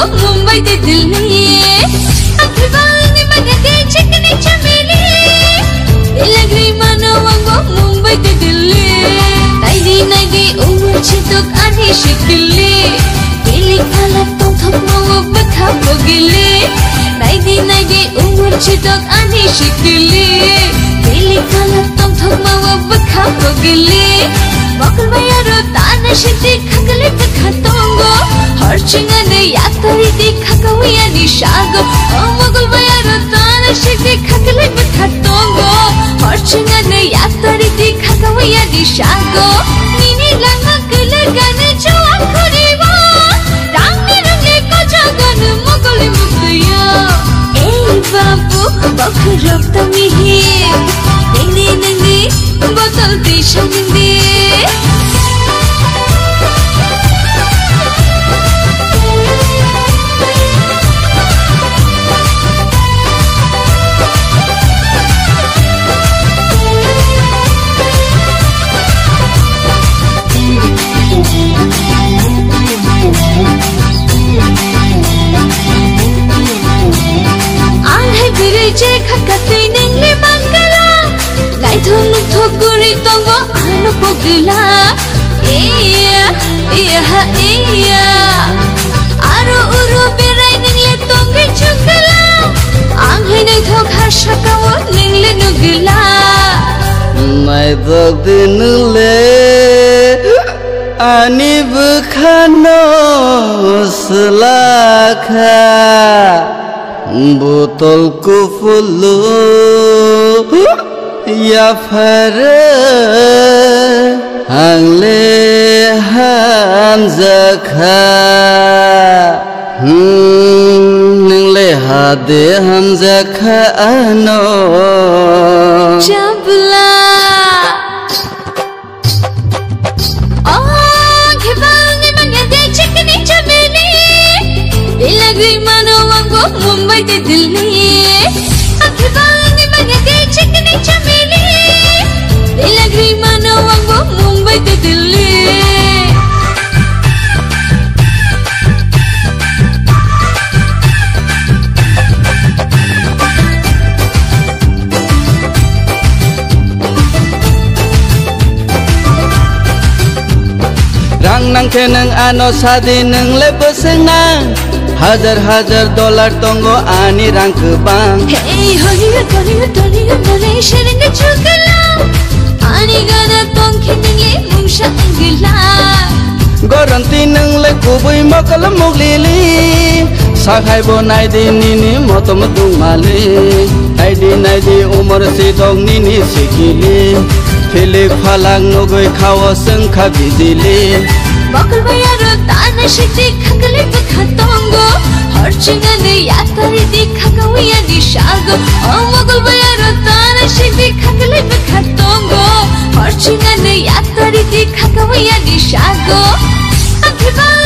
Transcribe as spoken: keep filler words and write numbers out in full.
Mumbai tei Delhi. Ang khibangni bagwi tei chikni chameli. Ilagri mano ang bo Mumbai tei Delhi. Naidi naidi umur chitok ani shikili. Kilik phalak tongthok mawo bwkha bogili. Naidi naidi umur chitok ani shikili. Kilik phalak tongthok mawo bwkha bogili. Mokol bayaro tana shiti khakali bwkha tongo. Horchingani yaktari di khakawi ani shago. O mokol bayaro tana shiti khakali bwkha tongo. Horchingani yaktari di khakawi ani shago. Nini lama kele gane joa khuribo. Rangni rangni kojaganu mokoli muktuyo. Ei babu, bokhorok tamihi. Nini nini botol di sangdi. Ang hai biri je khaka twi ningli mangala. Naithok nuthok guri tongo ano pogila. Iya, iya ha iya. Aro uro berai ningli tongwi chukala. Ang hai naithok ha sakao ningli nugila. Naithok di nungle ani bwkhano swlakha. Botol kuphulu yaphare ang le hamjakha. Hmm, nung le hade hamjakha ano. Chabla. Oh, khibangni manya de chikni chameli. Ilagri mano ang bo Mumbai de Delhi. Oh, khibangni manya de chikni chameli. Ilagri mano ang bo Mumbai de Delhi. Rang nang khe nwng ano sadi nwng le bwswk nang. Hajar hajar dollar tongo ani rang kwbang. Hey, holiyo, toliyo, toliyo, nole sherenge chukala. Ani gana tong khe nwng le mungsa wngwla. Goronti nwng le kubui mokol muglili. Sakhai bo naidi nini motom dungmali. Naidi naidi umor sidok nini sikili. Philik phalak nugui khao swngkha bijili. Mokol bayaro tana shiti khakali bwkha tongo. Horchingani yaktari di khakawi ani shago. O mokol bayaro tana shiti khakali bwkha tongo. Horchingani yaktari di khakawi ani shago. Ang khibang